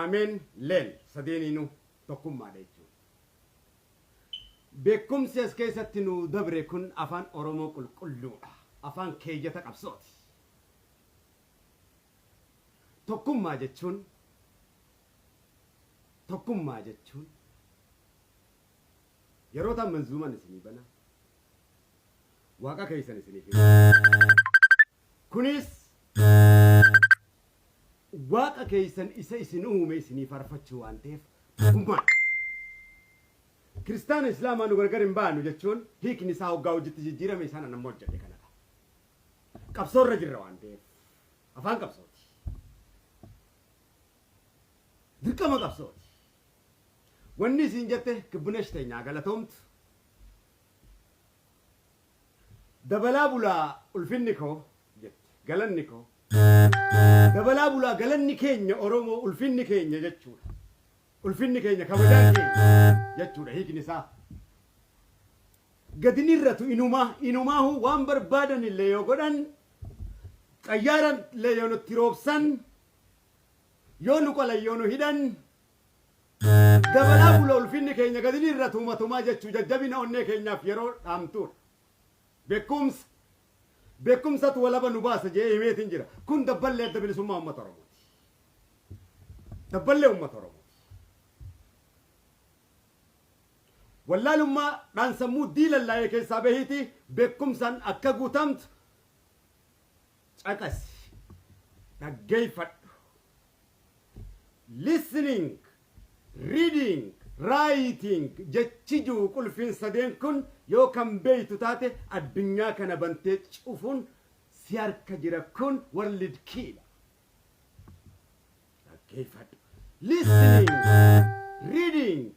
Ameen Leel sadeeniinuu tokkummaadha jechuudha. Beekkumsi as keessatti nuu dabre kun Afaan Oromoo qulqulluudha. Afaan keeyyata qabsooti. Tokkummaa jechuun Tokkummaa jechuun yeroo tan manzuuman isinii bana Waaqa keessan isiniif hima. Kunis Waaqa keessan isa isin uume isinii faarfachuu waan ta'eef tokkummaadha. Kiristaana Islaamaa nu gargar hin baanu jechuun hiikni isaa hoggaa hojitti jijjiirame isaan an amma hojjedhe kanadha. Qabsoo irra jirra waan ta'eef afaan qabsooti. Dirqama qabsooti. Wanni isiin jette Kibbunesh teenya haa galatoomtu. Dabalaa bulaa ulfinni koo jette galanni koo. Dabalaa bulaa galanni keenya Oromoo ulfinni keenya jechuudha. Ulfinni keenya kabajaan keenya jechuudha hiikni isaa. Gadi nirratu inumaa inumaahu waan barbaadan illee yoo godhan xayyaara illee yoo nutti roobsan yoo nu qalan yoo nu hidhan Dabalaa bula ulfinni keenya gadi ni irra tuumatumaa jechuu jajjabina onnee keenyaaf yeroo dhaamtuudha. Beekumsa Beekumsatu walaba nu baasa jedhee himeetiin jira. Kun dabballee adda bilisummaa uummata Oromooti. Dabballee uummata Oromooti. Wallaalummaa dhaan sammuu diilallaa'ee keessaa bahiitii beekumsaan akka guutamtu caqasi. Dhaggeeffadhu. Listening, reading, writing jechi jiru qulfiin sadeen kun yoo kan beeytu taate addunyaa kana bantee cufuun si harka jira kun world key dha. Dhaggeeffadhu. Listening, reading,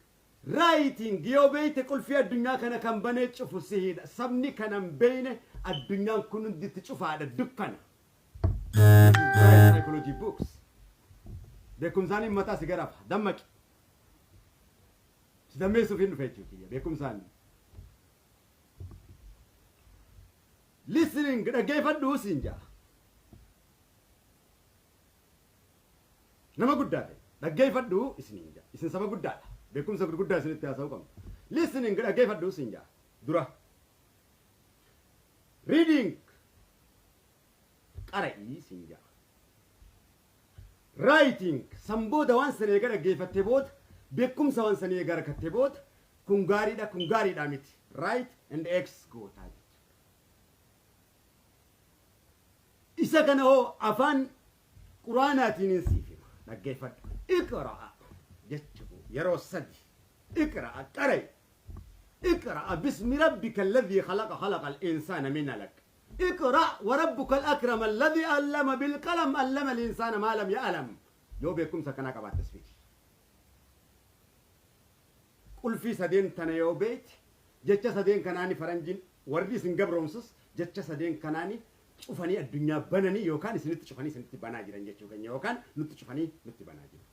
writing yoo beeyte qulfii addunyaa kana kan banee cufu sihiidha. Sabni kana hin beeyne addunyaan kun hundi itti cufaadha dukkana. This is psychology books. Beekumsaan mataa si garafa. Dammaqi. Si dammeessuuf hin dhufe jechuudha. Beekumsaan. Listening dhaggeeffadhu siin jaa. Nama guddaa ta'e dhaggeeffadhu isiniin jaa. Isin saba guddaadha. Beekumsa gurguddaa isinitti haasa'uu qabna. Listening dhaggeeffadhu siin jaa. Dura. Reading qara'ii siin ja'a. Writing san booda waan sana eega dhaggeeffattee booda beekumsa waan sanii eega argattee booda kun gaariidha kun gaariidha miti. Right and X gootaa jechuudha. Isa kana hoo afaan Quraanaatiin hin siif hima. Dhaggeeffadhu. Iqra'a jechuun yeroo sadi. Iqra'a qara'i. Iqra'a bismi rabbika alladhii khalaqa khalaqa al-insaana min alaq. Iqra' warabbuka al-akram alladhii allama bil-qalam allama al-insaana maa lam ya'lam. Yoo beekumsa akkanaa qabaattes fidi. Qulfii sadeen tana yoo beeyte jecha sadeen kanaani faranjiin warri isin gabroomsus jecha sadeen kanaani cufanii addunyaa bananii yookaan isinitti cufanii isinitti banaa jiran jechuu keenya yookaan nutti cufanii nutti banaa jiru.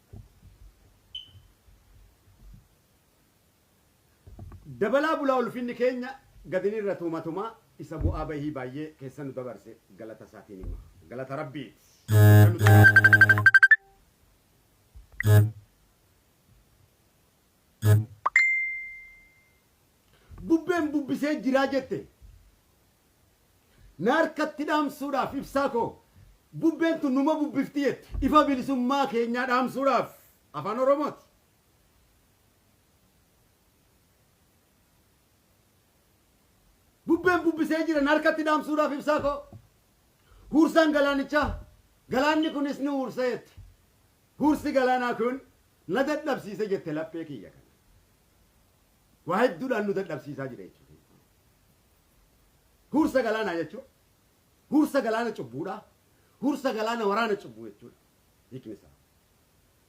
Dabalaa bulaa ulfinni keenya gadi nirra tuumatumaa isa bu'aa bahii baay'ee keessa nu dabarse galata isaatiin hima. Galata Rabbiiti. Kan nu dabarse. Bubbeen bubbisee jiraa jette. Na harkatti dhaamsuudhaaf ibsaa koo bubbeen tun numa bubbifti jette. Ifa bilisummaa keenyaa dhaamsuudhaaf afaan Oromooti. Bubbeen bubbisee jira na harkatti dhaamsuudhaaf ibsaa koo. Huursaan galaanichaa galaanni kunis ni huursa jette. Huursi galaanaa kun na dadhabsiise jette laphee kiyya kana. Waa hedduudhaan nu dadhabsiisaa jira jechuudha. Huursa galaanaa jechuun huursa galaana cubbuudha. Huursa galaana waraana cubbuu jechuudha. Hiikni isaa.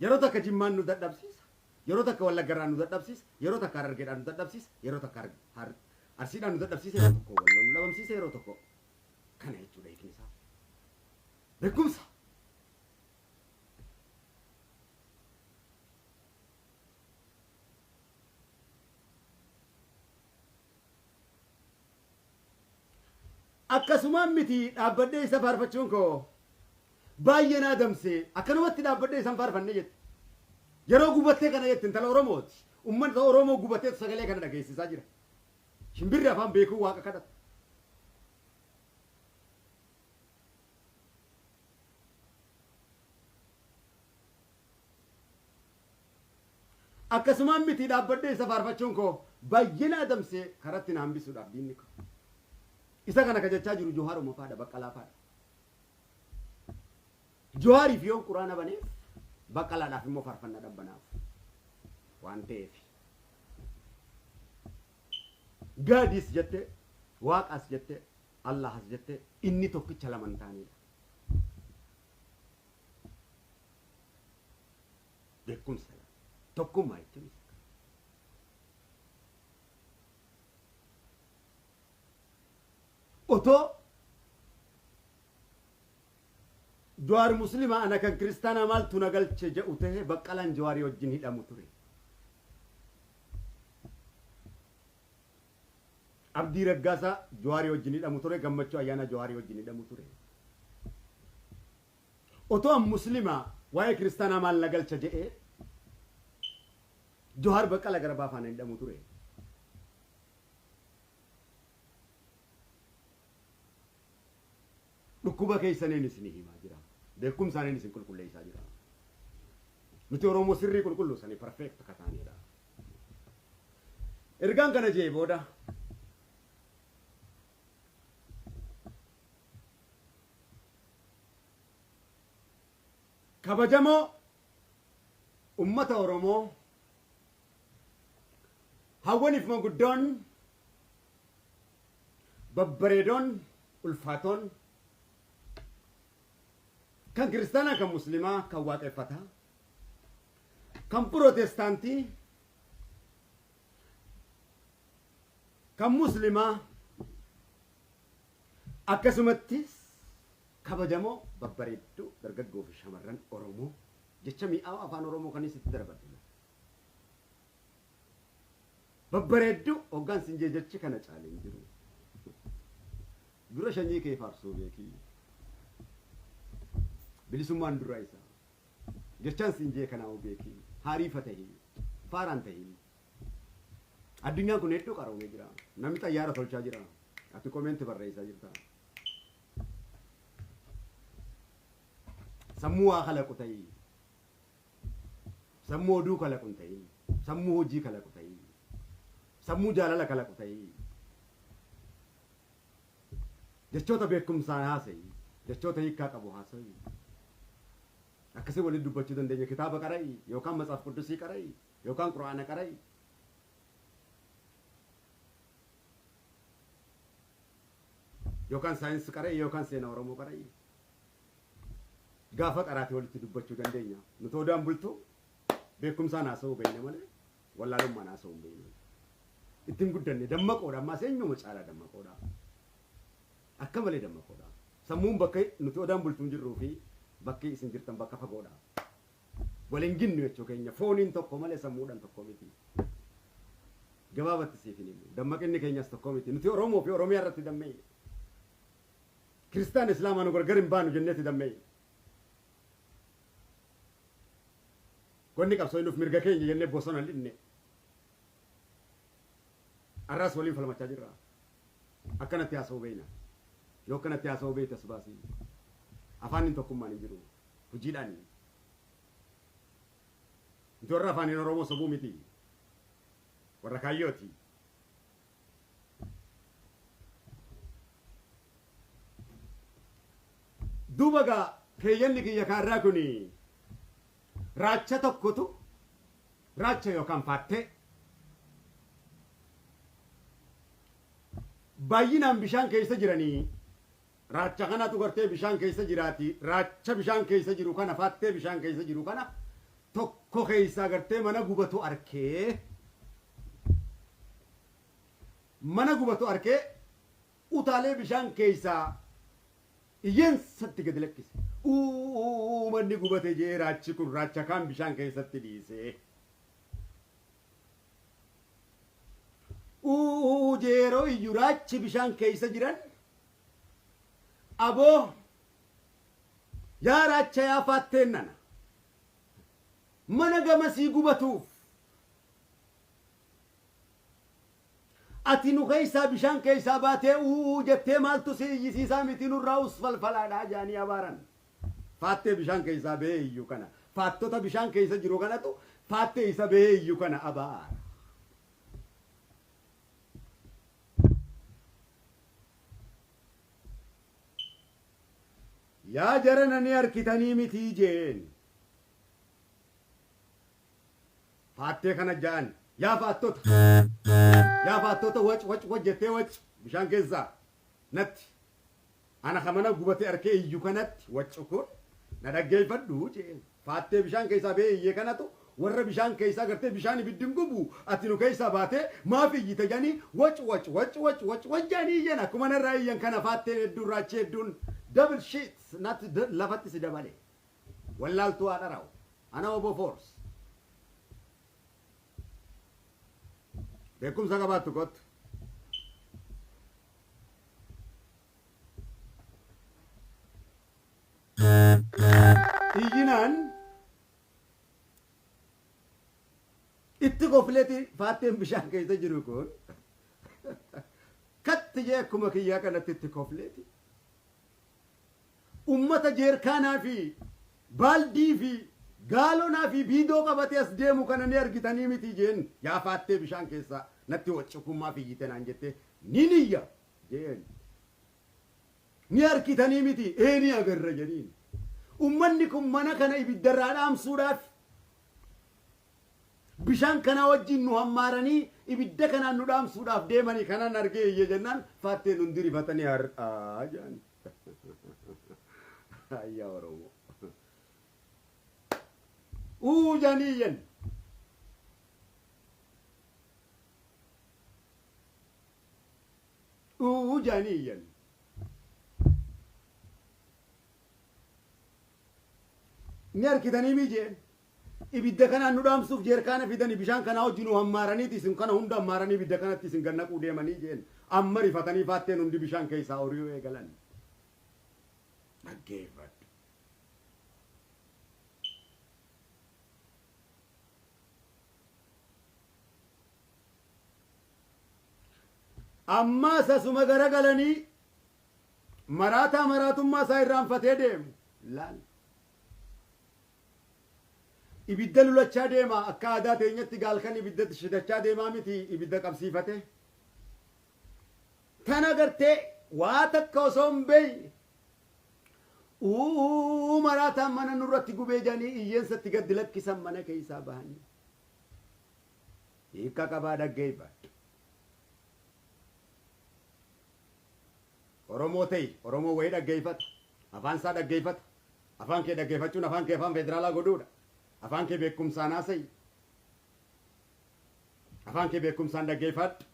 Yeroo takka Jimmaan nu dadhabsiisa. Yeroo takka Wallaggarraan nu dadhabsiisa. Yeroo takka Harargeedhaan nu dadhabsiisa. Yeroo takka Arsiidhaan nu dadhabsiisa. Yeroo tokko Walloon nu dhabamsiisa. Yeroo tokko kana jechuudha hiikni isaa. Beekumsa. Akkasumaan miti dhaabbadhee isa faarfachuun koo baay'ee na adamse akkanumatti dhaabbadhee isan faarfanne jette. Yeroo gubattee kana jette intala Oromooti. Ummata Oromoo gubatee sagalee kana dhageessisaa jira. Shimbirri afaan beekuu waaqa kadhata. Akkasumaan miti dhaabbadhee isa faarfachuun koo baay'ina adamsee karatti na hambisuudhaaf diinni koo. Isa kana ka jechaa jiru Johaaruma faadha, Baqqalaa faadha. Johaariif yoon quraana baneef, Baqqalaadhaaf immoo faarfannaa dhabbanaaf waan ta'eef. Gaadis jette, Waaqas jette, Allahas jette, inni tokkicha lama hin taanedha. Beekumsa tokkummaa jechuun isa kana. Otoo Jawaar Muslima ana kan kiristaanaa maaltu na galche jedhu tahe Baqqalaan Jawaarii wajjin hidhamu ture. Abdii Raggaasaa Jawaarii wajjin hidhamu ture, Gammachuu Ayyaanaa Jawaarii wajjin hidhamu ture. Otoo an Muslima waa'ee kiristaanaa maal na galcha jedhee Jawaar Baqqala Garbaa faana hidhamu ture. Dhukkuba keessaniin isinii himaa jira. Beekumsaaniin isin qulqulleessaa jira. Nuti Oromoo sirrii qulqulluu sanii perfect ka taanedha. Ergaan kana jee booda kabajamoo ummata Oromoo, hawwaniif manguddoon babbareedoon ulfaatoon, kan kiristaanaa, kan muslimaa, kan waaqeffataa, kan pirootestaantii, kan muslimaa, akkasumattis kabajamoo babbareedduu dargaggoo fi shamarran Oromoo, jecha mi'aawa afaan Oromoo kanis itti darbadhe. Babbareedduu hoggaan sin jee jechi kana caale hin jiru. Dura shanyii kee faarsuu beekii. Bilisummaan dura isa. Jechaan sin jee kanaa beekii. Haariifa tahii. Faaraan tahii. Addunyaan kun hedduu qaroomee jira. Namni xayyaara tolchaa jira. Ati comment barreessaa jirta. Sammuu waa kalaqu ta'ii. Sammuu oduu kalaqu hin ta'in. Sammuu hojii kalaqu ta'ii. Sammuu jaalala kalaqu ta'ii. Jechoota beekumsaan haasa'i. Jechoota hiikkaa qabu haasa'i. Akkasii waliin dubbachuu dandeenya. Kitaaba qara'i yookaan Matsaaf Quddusii qara'i yookaan Qura'aana qara'i. Yookaan saayinsii qara'i yookaan seenaa Oromoo qara'i. Gaafa qaraate walitti dubbachuu dandeenya. Nuti odaan bultuu beekumsaan haasa'uu beekna malee wallaalummaan haasa'uu hin beeknu. Ittiin guddanne dammaqoodha, ammaas eenyuma caalaa dammaqoodha. Akka malee dammaqoodha. Sammuun bakka nuti odaan bultuun jirruu fi bakki isin jirtan bakka fagoodha. Waliin ginnu jechuu keenya, fooniin tokko malee sammuudhaan tokko miti. Gabaabatti siif hin himu. Dammaqinni keenyas tokko miti. Nuti Oromoo fi Oromiyaa irratti dammee. Kiristaan Islaamaa nu gargar hin baanu jenneeti dammee. Gonni qabsoo nuuf mirga keenya jennee bosona linne. Arraas waliin falmachaa jirra. Akkanatti haasa'uu beekna. Yoo akkanatti haasa'uu beekte as baasii. Afaaniin tokkummaan hin jiru. Hojiidhaan. Nuti warra afaaniin Oromoo sobuu miti. Warra kaayyooti. Duuba gaa keeyyanni kiyya kaarraa kuni raacha tokkotu, raacha yookaan faattee baay'inaan bishaan keessa jiranii, raacha kanatu gartee bishaan keessa jiraati. Raacha bishaan keessa jiru kana, faattee bishaan keessa jiru kana tokko keessaa gartee mana gubatu arkee, mana gubatu arkee utaalee bishaan keessaa iyyeensatti gadi lakkise. Uuu, manni gubate jee raachi kun raacha kaan bishaan keessatti dhiise. Uuu jee yeroo iyyu raachi bishaan keessa jiran, aboo yaa raacha, yaa faatteen nana. Mana gamasii gubatuuf ati nu keessaa bishaan keessaa baatee uuu jettee maaltu si iyyisiisaa miti nurraa us falfalaadhaa jaanii abaaran. Faattee bishaan keessaa bahee iyyuu kana faattota bishaan keessa jiru kanatu faattee isa bahee iyyuu kana abaara. Yaa jarana ni harkitanii mitii jeen. Faattee kana ja'an yaa faattota wac wac wac jettee wac bishaan keessaa natti ana kamana gubatee harkee iyyuu kanatti waccu kun na dhaggeeffadhu jeen. Faattee bishaan keessaa bahee iyyee kanatu warra bishaan keessaa gartee bishaan ibiddi hin gubu ati nu keessaa baatee maaf iyyite jedhanii wac wac wac wac wac wac jedhanii iyyan akkuma narraa iyyan kana faatteen hedduun raachee hedduun double shit natti lafatti si dabale wallaaltuu haa dharaa'u ana obbo force beekumsa qabaattu kottu. Iyyinaan itti kofleeti faatteen bishaan keessa jiru kun katti jee akkuma kiyyaa kanatti itti kofleeti. Ummata jeerkaanaa fi baaldii fi gaalonaa fi biidoo qabatee as deemu kana ni argitanii miti jeen yaa faattee bishaan keessaa natti waccukummaa fiyyite naan jette ni niyya jeen. Ni argitanii miti ee ni agarra jedhiin. Ummanni kun mana kana ibiddarraa dhaamsuudhaaf bishaan kana wajjin nu hammaaranii ibidda kanaan nu dhaamsuudhaaf deemanii kanan argee iyye jennaan faatteen hundi rifatanii har'aa jedhan. Ayyaa Oromoo. Uu jedhanii iyyan. Uu jedhanii iyyan. Ni argitanii mii jeen. Ibidda kanaan nu dhaamsuuf jeerkaana fidanii bishaan kanaa wajjin nu hammaaraniiti isin kana hunda hammaaranii ibidda kanatti isin gannaquu deemanii jeen. Amma rifatanii faatteen hundi bishaan keessaa horii eegalan. Dhaggeeffadhu. Ammaas asuma garagalanii maraataa maraatummaa isaa irraanfatee deemu. Laal. Ibidda lulachaa deema akka aadaa teenyatti gaalkan ibidda shidachaa deemaa miti ibidda qabsiifate. Tana gartee waa takka osoo hin beekne uu maraataan mana nurratti gubee jedhanii iyyeensatti gadi lakkisan mana keessaa bahanii. Hiika qabaa dhaggeeffadhu. Oromoo ta'i Oromoo wayii dhaggeeffata. Afaan isaa dhaggeeffata. Afaan kee dhaggeeffachuun afaan kee afaan federaalaa godhuudha. Afaan kee beekumsaan haasa'i. Afaan kee beekumsaan dhaggeeffadhu.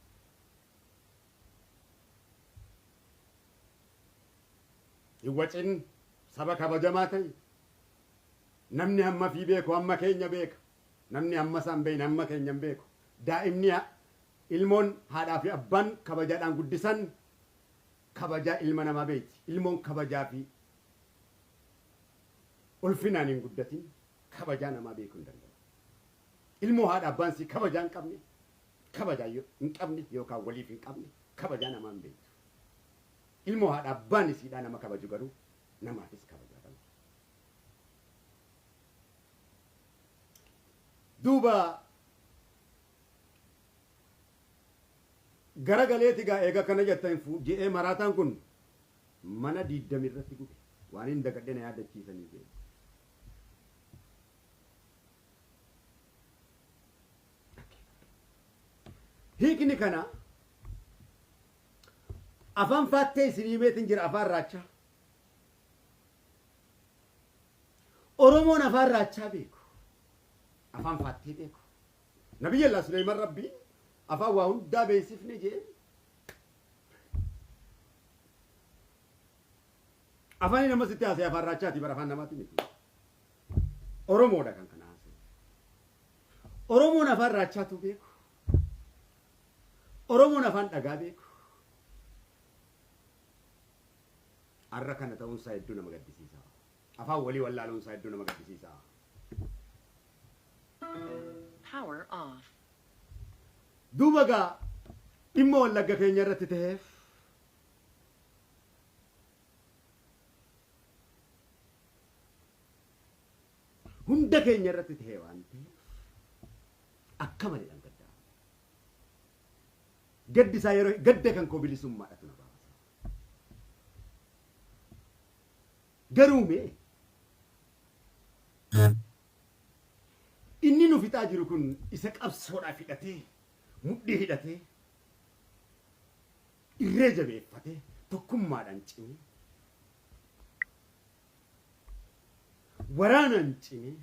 Hin wacin saba kabajamaa ta'i. Namni hamma fi beeku hamma keenya beeka. Namni hamma isaan beekne hamma keenya hin beeku. Daa'imni ilmoon haadhaa fi abbaan kabajaadhaan guddisan kabajaa ilma namaa beekti. Ilmoon kabajaa fi ulfinaan hin guddatin kabajaa namaa beekuu hin danda'u. Ilmoo haadha abbaan si kabajaa hin qabne kabajaa hin qabne yookaan waliif hin qabne kabajaa namaa hin beektu. Ilmoo haadha abbaan isiidhaa nama kabaju garuu namaafis kabajaa qabdi. Duuba garagaleeti gaa eega kana jettan je'ee maraataan kun mana 20 irratti gube waan hin dagadhe na yaadachiisanii jee. Hiikni kana afaan faattee isinii meetin jira afaan raachaa. Oromoon afaan raachaa beeku. Afaan faattee beeku. Nabiyyallah Suleyman Rabbiin afaan waa hundaa beeksifne jeen. Afaan nama sitti haasa'e afaan raachaati bara afaan namaati miti. Oromoodha kan kana haasa'e. Oromoon afaan raachaatu beeku. Oromoon afaan dhagaa beeku. Har'a kana ta'uunsaa hedduu nama gaddisiisa. Afaan walii wallaaluunsaa hedduu nama gaddisiisa. Duuba gaa dhimma Wallagga keenya irratti ta'eef hunda keenya irratti ta'e waan ta'eef akka malee gaddaa. Gaddi isaa yeroo gadda kan koo bilisummaadhaatu na baasa. Garuu mee inni nu fixaa jiru kun isa qabsoodhaaf hidhatee, mudhii hidhatee, irree jabeeffatee, tokkummaadhaan cimee, waraanaan cimee,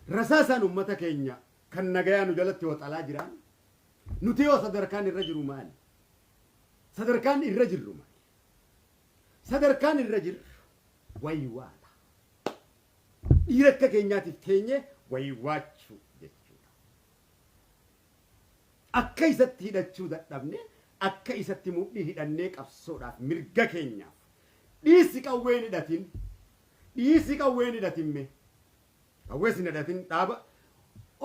rasaasaan uummata keenya kan nagayaa nu jalatti waxalaa jiraan, nuti yoo sadarkaan irra jiru maali? Sadarkaan irra jirru maali? Sadarkaan irra jirru waywaata. Dhiira akka keenyaatiif teenye waywaachuu jechuudha. Akka isatti hidhachuu dadhabne, akka isatti mudhii hidhannee qabsoodhaaf mirga keenyaaf dhiisi qawween hidhatin, dhiisi qawween hidhatin, mee qawwees hin hidhatin, dhaaba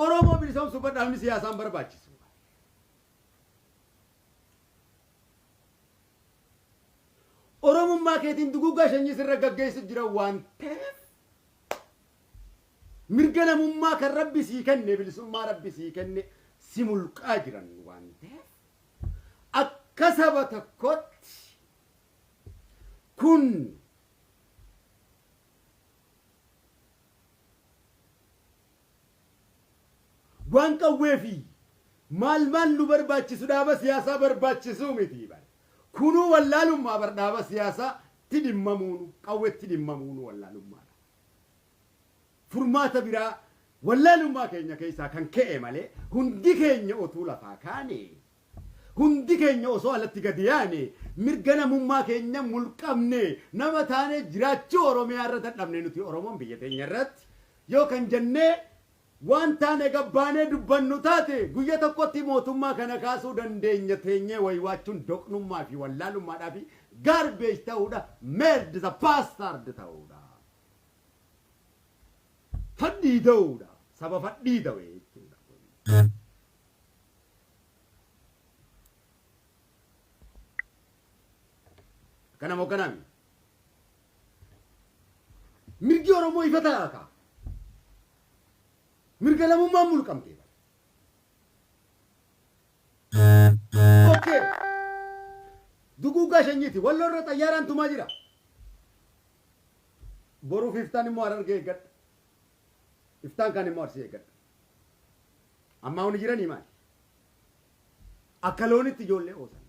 Oromoo bilisoomsuu bar dhaabni siyaasaan barbaachisu. Oromummaa keetiin duguuggaa sanyii sirra gaggeessu jira waan ta'eef, mirga namummaa kan Rabbi sii kenne, bilisummaa Rabbi sii kenne si mulqaa jiran waan ta'eef, akka saba tokkotti kun waan qawwee fi maal maal nu barbaachisu, dhaaba siyaasaa barbaachisuu miti bara. Kunuu wallaalummaa bar, dhaaba siyaasaa tti dhimmamuunu, qawweetti dhimmamuunu wallaalummaadha. Furmaata biraa wallaalummaa keenya keessaa kan ka'e malee, hundi keenya otuu lafaa kaane, hundi keenya osoo alatti gadi yaane, mirga namummaa keenya mulqabne, nama taane jiraachuu Oromiyaa irra dadhabne, nuti Oromoon biyya teenya irratti yoo kan jennee waan taane gabbaanee dubbannu taate, guyya tokkotti mootummaa kana kaasuu dandeenya. Teenyee waywaachuun doqnummaa fi wallaalummaadhaa fi garbage ta'uudha, merd the bastard ta'uudha, fadhii ta'uudha, saba fadhii ta'e jechuudha. Akkana moo akkanaami? Mirgi Oromoo ifa ta'a kaa. Mirga lammummaan mulqamte. Okay. Duguuggaa shanyiiti. Walloo irra xayyaaraan tumaa jira. Boruuf iftaan immoo Harargee eeggadha. Iftaan kaan immoo Arsii eeggadha. Ammaa huni jiranii maali? Akka loonitti ijoollee oosan.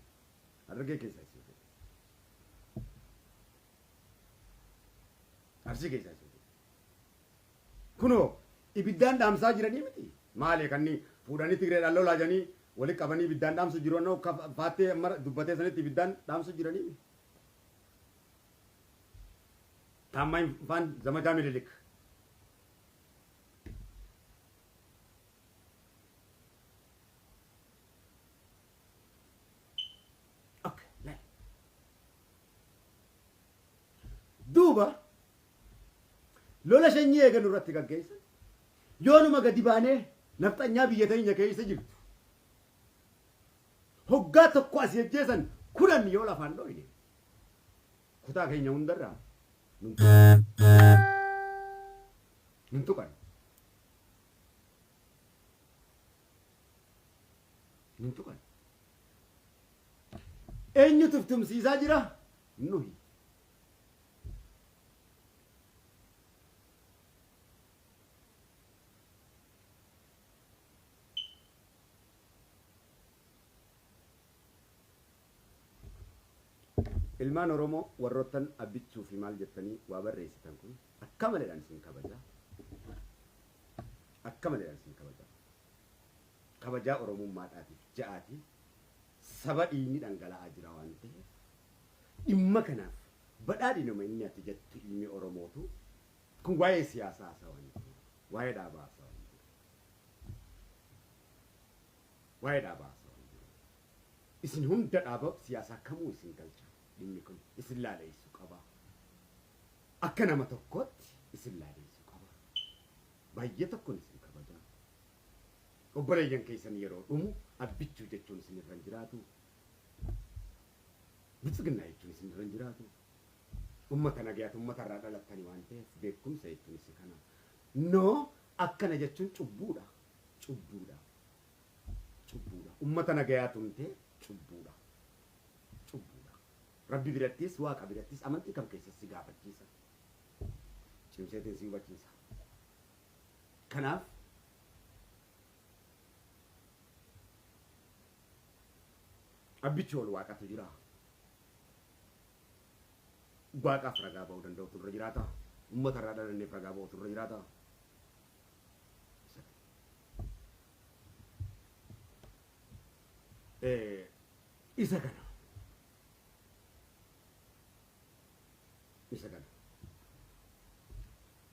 Harargee keessaa isii fedhe. Arsii keessaa isii fedhe. Kunoo ibiddaan dhaamsaa jiranii miti. Maali kan fuudhanii Tigreedhaan lolaa jedhanii walitti qabanii ibiddaan dhaamsu jiru, annoo faattee amma dubbatee sanitti ibiddaan dhaamsu jiranii miti. Taammaany faan zamachaa Minilik. Okay, laal. Duuba lola sanyii eegan irratti gaggeessan, yoonuma gadi baanee nafxanyaa biyya teenya keessa jirtu hoggaa tokko asii ajjeesan 10 yoo lafaan dhoyne, kutaa keenya hundarraa nun tuqan. Nun tuqan. Eenyutu tumsiisaa jira? Nuhi. Ilmaan Oromoo warroottan abbichuu fi maal jettanii waa barreessitan kun, akka maleedhaan isin kabajaa. Akka maleedhaan isin kabajaa. Kabajaa Oromummaadhaatiif ja'aati, saba dhiigni dhangala'aa jira waan ta'eef, dhimma kanaaf badhaadhinuma inni ati jettu ilmi Oromootu kun waa'ee siyaasaa haasawaa hin jiru. Waa'ee dhaabaa haasawaa hin jiru. Waa'ee dhaabaa haasawaa hin jiru. Isin hunda dhaaba siyaasaa kamuu isin galcha, dhimmi kun isin laaleessu qaba. Akka nama tokkootti isin laaleessu qaba. Baay'ee tokkoon isin kabaja. Obboleeyyan keessan yeroo dhumu Abbichuu jechuun isin irra hin jiraatu. Biltsiginnaa jechuun isin irra hin jiraatu. Ummata nagayaati, ummata irraa dhalattanii waan ta'eef beekumsa jechuun isa kana. No, akkana jechuun cubbuudha. Cubbuudha. Cubbuudha. Ummata nagayaa tumtee cubbuudha. Cubbuudha. Rabbi birattis, Waaqa birattis, amantii kam keessas si gaafachiisa. Cimseetiin si hubachiisa. Kanaaf Abbichi ol Waaqatu jira. Waaqaaf ragaa ba'uu danda'utu irra jiraata. Uummata irraa dhalanneef ragaa ba'utu irra jiraata. Isa kana. Isa kana.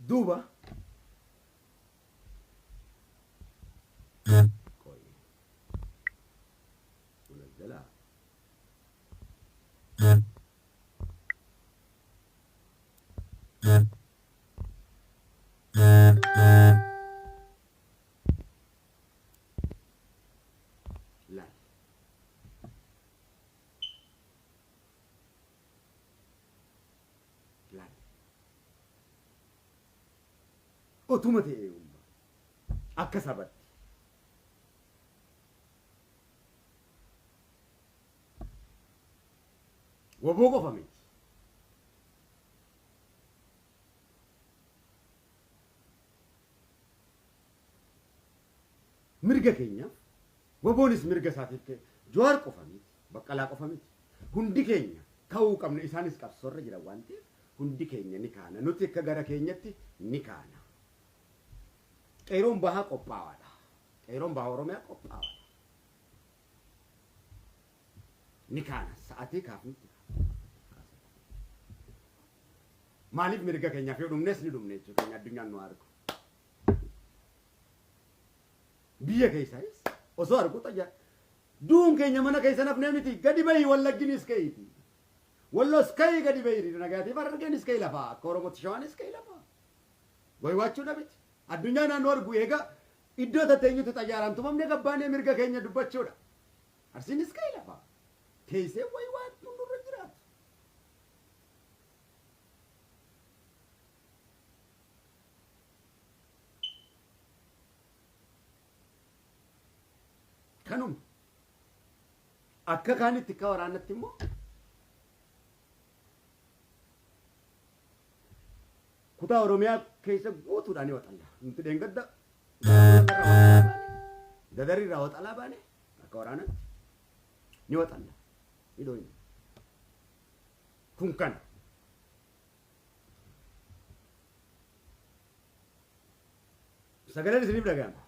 Duuba qoy munazzalaa laal. Laal. Otuma ta'ee umma akka sabatti. Waboo qofa miti. Mirga keenyaaf waboonis mirga isaatiif ka'e. Jawaar qofa miti, Baqqalaa qofa miti. Hundi keenya ka'uu qabna, isaanis qabsoorra jiran waan ta'eef hundi keenya ni kaana. Nuti akka gara keenyatti ni kaana. Qeeroon bahaa qophaawaadha. Qeeroon bahaa Oromiyaa qophaawaadha. Ni kaana, sa'atii kaafnutti kaana. Maaliif mirga keenyaaf yoo dhumnes ni dhumne jechuu keenya, addunyaan nu argu. Biyya keessaayis osoo argu xayyaa. Duun keenya mana keessa nafnee miti, gadi bahi, Wallagginis ka'iiti. Wallos ka'ii gadi bahi, hiriira nagaatiif Harargeenis ka'i lafaa, akka Oromootti Shawaanis ka'i lafaa. Waywaachuudha miti. Addunyaa naannoo argu eega iddoo tatteenyutti xayyaaraan tumamne gabbaanee mirga keenya dubbachuudha. Arsiinis ka'i lafaa. Teessee waywaattu nurra jiraatu. Kanuma. Akka kaanitti akka waraanatti immoo kutaa Oromiyaa keessa guutuudhaan ni waxalla. Nuti dheengadda Dadari irraa waxalaa baane, akka waraanatti ni waxalla. Ni dhooyna. Kun kana. Sagaleen isiniif dhaga'ama.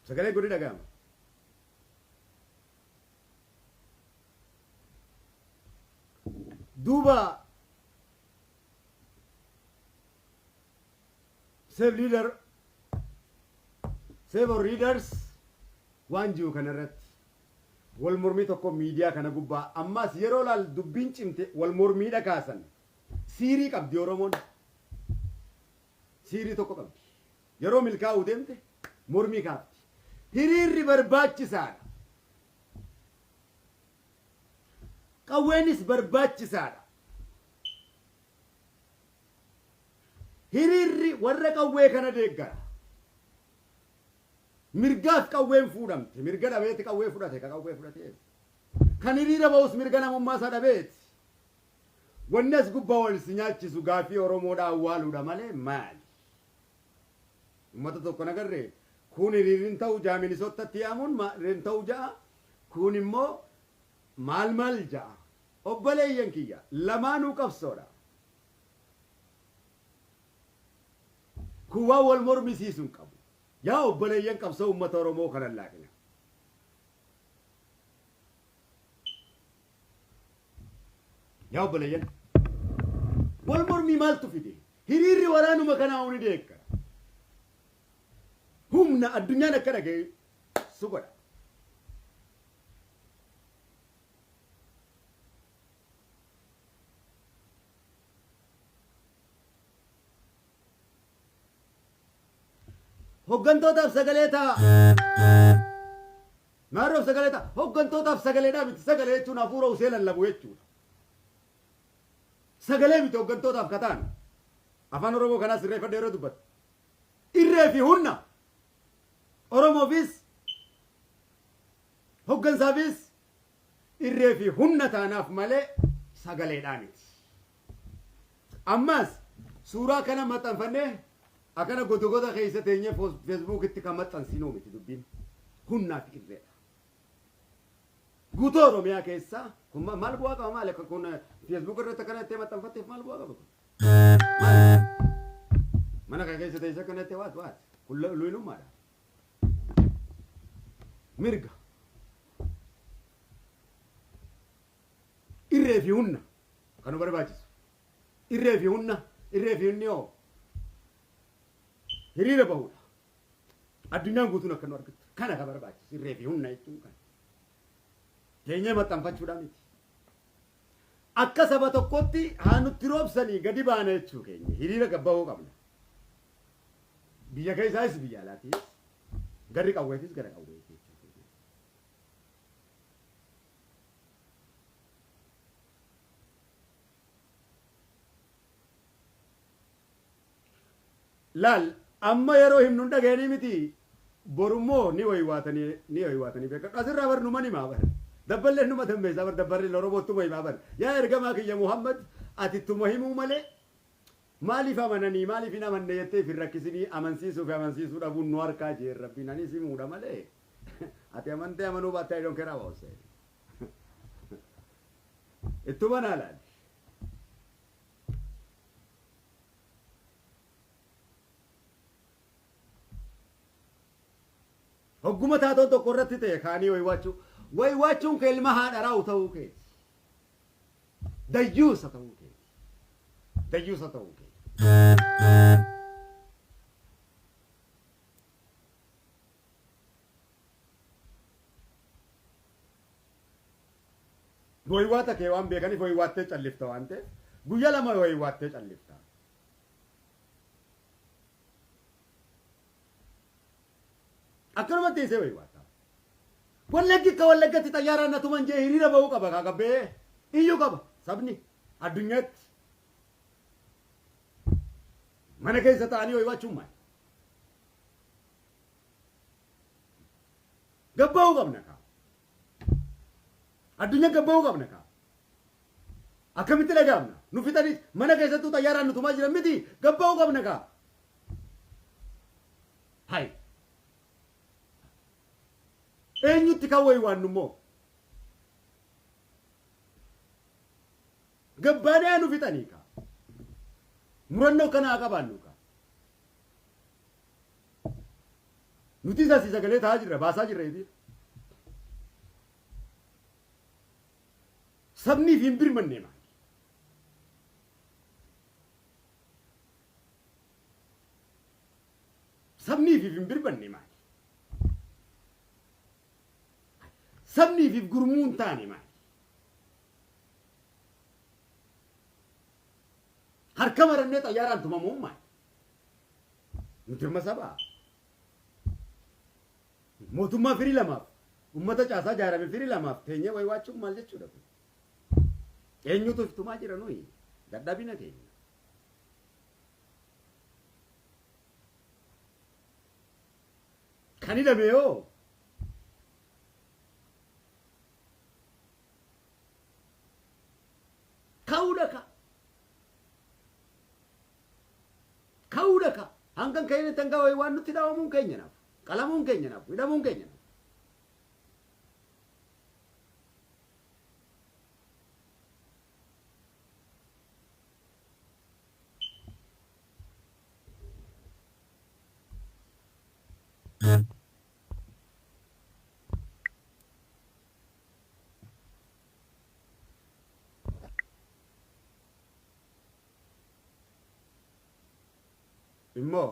Sagaleen kun ni dhaga'ama. Duuba save leader, save our leaders waan jiru kanarratti wal mormii tokko miidiyaa kana gubbaa ammas yeroo laal dubbiin cimte wal mormiidha kaasan. Siirii qabdi Oromoon, siirii tokko qabdi. Yeroo milkaa'uu deemte mormii kaafti. Hiriirri barbaachisaadha, qawweenis barbaachisaadha. Hiriirri warra qawwee kana deeggara. Mirgaaf qawween fuudhamte. Mirga dhabeeti qawwee fudhate, ka qawwee fudhateef. Kan hiriira ba'us mirga namummaa isaa dhabeeti. Wanni as gubbaa wal si nyaachisu gaafii Oromoodhaa awwaaluudha malee maali? Uummata tokko nagarree kun hiriirri hin ta'u ja'a, Minisottatti yaamuun hin ta'u ja'a, kun immoo maal maal ja'a. Obboleeyyan kiyya, lamaanuu qabsoodha. Kun waan wal mormisiisu hin qabu. Yaa obboleeyyan, qabsoo uummata Oromoo kanan laaqina. Yaa obboleeyyan, wal mormii maaltu fide? Hiriirri waraanuma kanaa ni deeggara. Humna addunyaan akka dhageessu godha. Hoggantootaaf sagalee ta'a. Maarroof sagalee ta'a. Hoggantootaaf sagaleedhaa miti. Sagalee jechuun hafuura usee lallabu jechuudha. Sagalee miti hoggantootaaf ka ta'an. Afaan Oromoo kanaa sirreeffadhee yeroo dubbatu. Irree fi humna Oromoofis hoggansaafis irree fi humna taanaaf malee sagaleedhaa miti. Ammas suuraa kana maxxanfannee akkana goda keessa teenyee Feesbuukitti kan maxxansinuu miti dubbiin. Humnaa fi irreedha. Guutuu Oromiyaa keessa kun maal bu'aa qaba maali akka kun Feesbuuk irratti akkana jettee maxxanfatteef maal bu'aa qaba kun? Maali? Mana kana keessa teessee akkana jettee waat waat kun luynummaadha. Mirga. Irree fi humna kan nu barbaachisu. Irree fi humna irree fi humni hoo hiriira bahuudha. Addunyaan guutuun akka nu argattu kana kan barbaachisu irree fi humna jechuun kana. Teenyee maxxanfachuudhaa miti. Akka saba tokkotti haa nutti roobsanii gadi baana jechuu keenya hiriira gabbahuu qabna. Biyya keessaayis biyya alaatiis garri qawweetis gara qawweeti jechuu keenya. Laal amma yeroo himnu hin dhaga'anii miti borummoo ni waywaatanii ni waywaatanii beekadhu asirraa bar numa himaa bar dabballeen numa dammeessaa bar dabbarri Oromoottuma himaa bar yaa ergamaa kiyya Muhammad ati ittuma himuu malee maaliif amananii maaliif hin amanne jettee if hin rakkisinii amansiisuu fi amansiisuu dhabuun nu harkaa jeen rabbiin anis himuudha malee ati amantee amanuu baatte I don't care about say ittuma naa laali. Hogguma taatoon tokko irratti ta'e kaanii waywaachuu. Waywaachuun kee ilma haadha raa'u ta'uu keeti. Dayyuusa ta'uu keeti. Dayyuusa ta'uu keeti. Waywwaata kee waan beekaniif waywwaattee callifta waan ta'eef guyyaa lama waywwaattee callifta. Akkanumatti teessee waywwaata. Wallaggi akka Wallaggatti xayyaaraan na tuman jee hiriira ba'uu qaba kaa gabbee iyyuu qaba sabni addunyaatti. Mana keessa ta'anii waywwaachuun maali? Gabba'uu qabna kaa. Addunyaa gabba'uu qabna kaa. Akkamitti dhaga'amna? Nu fixanii mana keessattuu xayyaaraan nu tumaa jiran miti gabba'uu qabna kaa. Hai. Eenyutti kan waywaannu immoo? Gabbaanee nu fixanii kaa. Murannoo kana haa qabaannu kaa. Nuti asii sagalee ta'aa jirra baasaa jirra hiriira. Sabniif hin birmanne maali? Sabniif hin birmanne maali? Sabniif gurmuu hin taane maali? Harka marannee xayyaaraan tumamuun maali? Nuti amma sabaa. Mootummaa firii lamaaf ummata caasaa ijaarame firii lamaaf teenyee waywaachuun maal jechuudha kun? Eenyutu iftumaa jira nuyi? Dadhabina keenya. Kan hidhame yoo ka'uudha ka. Ka'uudha ka. Hangan ka'initti hanga wayii waan nutti dhaawamuun keenya naaf. Qalamuun keenya naaf. Hidhamuun keenya naaf. Immoo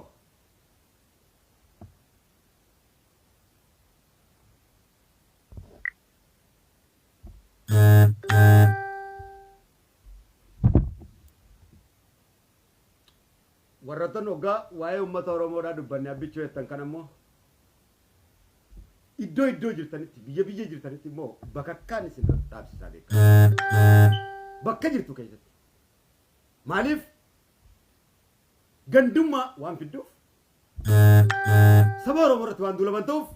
Warroottan hoggaa waa'ee uummata Oromoodhaa dubbanne abbichuu jettan kan ammoo iddoo iddoo jirtanitti, biyya biyya jirtanitti immoo bakakkaan isin dhaabsisaa beekaa. Bakka jirtu keessatti. Maaliif gandummaa waan fidduuf, saba Oromoo irratti waan duulaman ta'uuf,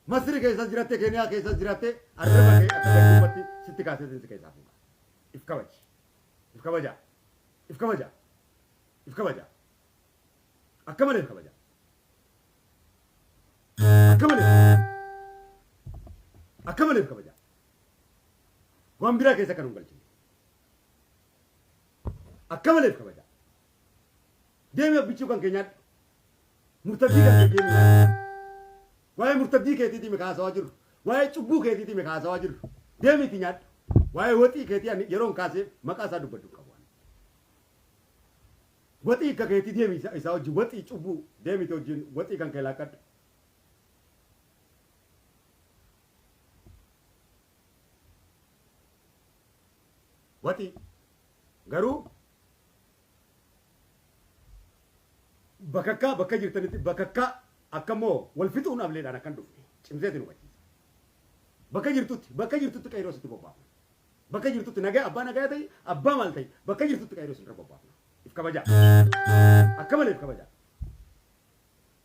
Masri keessas jiratte, Keeniyaa keessas jiratte, arraba kee akka gandummaatti sitti kaasee si keessaa fuudha. If kabaji. If kabajaa. If kabajaa. If kabajaa. Akka malee if kabajaa. Akka malee. Akka malee if kabajaa. Waan biraa keessa kan hin galchine. Akka malee if kabajaa. Deemi, abbichuu kan kee nyaadhu. Murtaddii kan kee deemi nyaadhu. Waa'ee murtaddii keetiitii mi kaasawaa jiru. Waa'ee cubbuu keetiitii mi kaasawaa jiru. Deemiiti nyaadhu. Waa'ee waxii keetii ani yeroon kaasee maqaa isaa dubbadhu hin qabu. Waxii akka keetii deemi, isaa wajjin waxii cubbuu deemiti, wajjin waxii kan kee laaqqadhu. Waxii garuu bakakkaa bakka jirtanitti bakakkaa akka immoo wal fixuun ableedhaan akkan dhufne cimseetiin hubachiisa. Bakka jirtutti qeyroo sitti bobbaafna. Bakka jirtutti nagaa abbaa nagaa ta'i, abbaa maal ta'i, bakka jirtutti qeyroo sinirra bobbaafna. If kabajaa. Akka malee if kabajaa.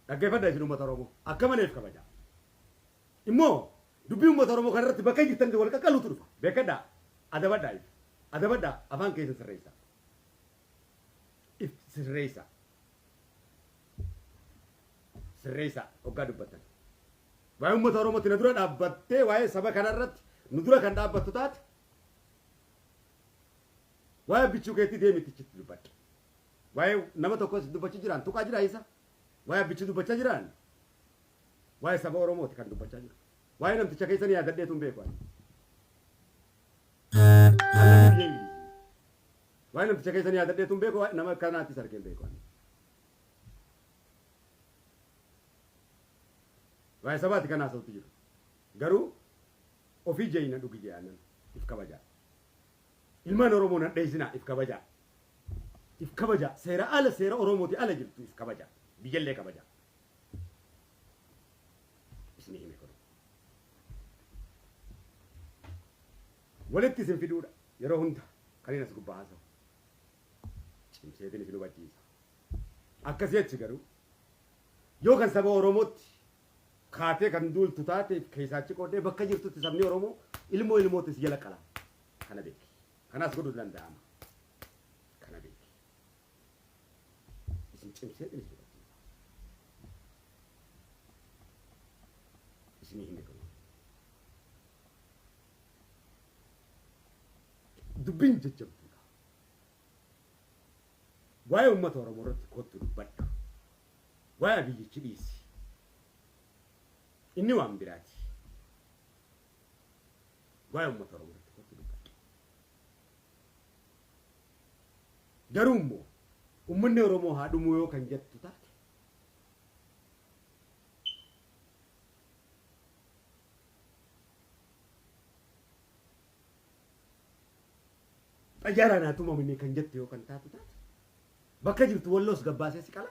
Dhaggeeffadhaa isin uummata Oromoo. Akka malee if kabajaa. Immoo dubbii uummata Oromoo kanarratti bakka jirtanitti wal qaqqaluutu dhufa. Beekadhaa. Adabadhaa if. Adabadhaa, afaan keessan sirreessaa. If sirreessaa. Sirreessaa hoggaa dubbattan. Waa'ee uummata Oromootti na dura dhaabbattee, waa'ee saba kanarratti nu dura kan dhaabbattu taate, waa'ee abbichuu keetii deemiti ichitti dubbadhu. Waa'ee nama tokkos dubbachuu jiraan tuqaa jira isa. Waa'ee abbichuu dubbachaa jiraan, waa'ee saba Oromooti kan dubbachaa jiru. Waa'ee namticha keessan yaadadheetu hin beeku ani. Alla biyya Ingilizii. Waa'ee namticha keessan yaadadheetu hin beeku, nama kanaattis argee hin beeku ani. Waa'ee sabaati kan haasa'utti jiru. Garuu ofii jeeyina dhugi jedhanan if kabajaa. Ilmaan Oromoo nan dheessinaa, if kabajaa. If kabajaa. Seera ala, seera Oromooti ala jirtu, if kabajaa. Biyyallee kabajaa. Isinii hime kun. Walitti isin fiduudha yeroo hunda kan inni as gubbaa haasa'u. Cimseetiin isin hubachiisa. Akkasii achi garuu yoo kan saba Oromootti kaatee kan duultu taate, keessaa achi qoodhee bakka jirtutti sabni Oromoo ilmoo ilmootti si jala qala. Kana beeki. Kanaas godhuu danda'ama. Kana beeki. Isin cimseetiin isin hubachiisa. Isinii hime kun. Dubbiin jajjabduudha. Waa'ee uummata Oromoo irratti kottu dubbadhu. Waa'ee Abiyyichi dhiisi. Inni waan biraati. Waa'ee uummata Oromoo irratti kottu dubbadhu. Garuu immoo uummanni Oromoo haa dhumuu yoo kan jettu taate, xayyaaraan haa tumamne kan jettu yoo kan taatu taate, bakka jirtu Walloos gabbaasee si qala,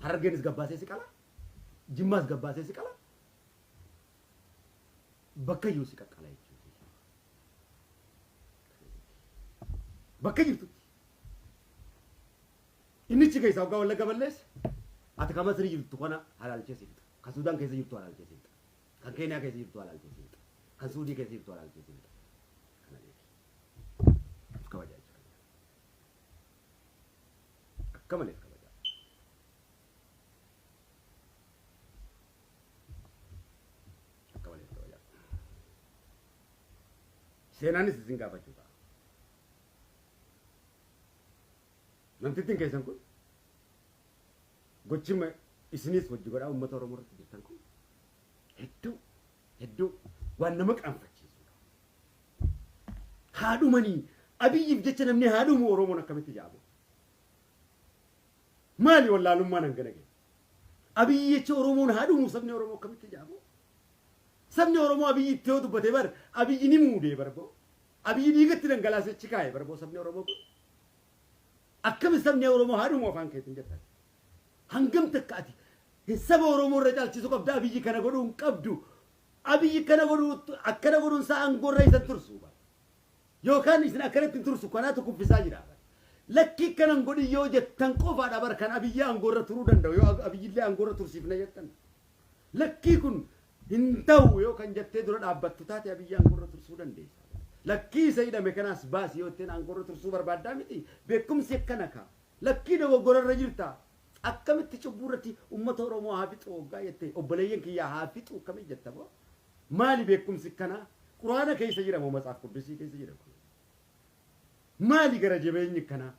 Harargeenis gabbaasee si qala, Jimmaas gabbaasee si qala, bakka iyyuu si qaqqala jechuudha. Bakka jirtutti. Innichi keessaa waggaa Wallagga balleesse, ati kan Masrii jirtu kana halaalchee si fixa. Kan Suudaan keessa jirtu halaalchee si fixa. Kan Keeniyaa keessa jirtu halaalchee si fixa. Kan Suudii keessa jirtu halaalchee si fixa. Kana beeki. Of kabajaa jechuudha. Akka malee of kabajaa. Akka malee of kabajaa. Seenaanis isin gaafachuu ta'a. Namtittiin keessan kun gochima isinis hojii godhaa uummata Oromoo irratti jirtan kun hedduu hedduu waan nama qaanfachiisudha. Haa dhumanii, Abiyyiif jecha namni haa dhumu, Oromoon akkamitti jaabu? Maali wallaalummaan hangana gahe? Abiyyi jecha Oromoon haa dhumu, sabni Oromoo akkamitti jaabu? Sabni Oromoo Abiyyi itti yoo dubbate bar Abiyyi ni muudee bar boo. Abiyyi dhiigatti dhangalaasee achi kaa'e barboo sabni Oromoo kun. Akkami sabni Oromoo haadhuma afaan keetiin jettan. Hangam takka ati saba Oromoo irra caalchisuu qabda Abiyyi kana godhuu hin qabdu. Abiyyi kana godhuu akkana godhuun isaa aangoo irra isa tursu. Yookaan isin akkanatti hin tursu kanaatu kuffisaa jira. Lakkii kanan godhi yoo jettan qofaadha bar kan Abiyyi aangoo irra turuu danda'u yoo Abiyyillee aangoo irra tursiifna jettan. Lakkii kun hin ta'u yoo kan jettee dura dhaabbattu taate Abiyyi aangoo irra tursuu dandeessa. Lakkii isa hidhame kanaas baasi yoo ittiin aangoo irra tursuu barbaaddaa miti. Beekumsi akkana kaa. Lakkii dogoggora irra jirta. Akkamitti cubbuu irratti uummata Oromoo haa fixu hoggaa jettee obboleeyyan kiyyaa haa fixu akkamii jetta boo? Maali beekumsi kanaa? Quraana keessa jira moo Matsaaf Quddusii keessa jira kun? Maali gara jabeenyi kanaa?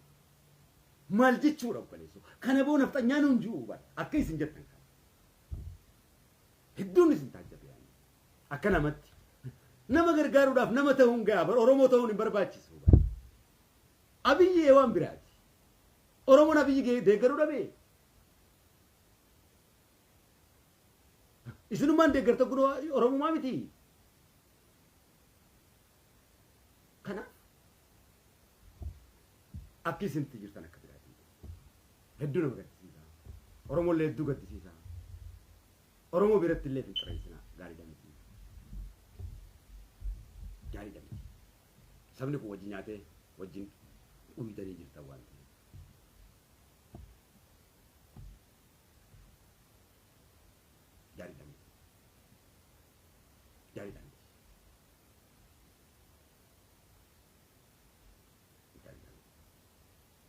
Maal jechuudha obboleessoo? Kana boo nafxanyaa nuun ji'uu bara akka isin jettan kana. Hedduun isin taajjabe yaani. Akka namatti. Nama gargaaruudhaaf nama ta'uun gahaa bara Oromoo ta'uun hin barbaachisu bara. Abiyyi waan biraati. Oromoon Abiyyi deeggaruu dhabee. Isinummaan deeggarta kun Oromummaa miti. Kanaaf akki isinitti jirtan akka biraati. Hedduu nama gaddisiisa. Oromollee hedduu gaddisiisa. Oromoo biratti illee finxireessina gaariidha miti. Gaariidha miti. Sabni kun wajjin nyaatee wajjin dhuydanii jirtan waan ta'eef. Gaariidha miti. Gaariidha miti. Gaariidha miti.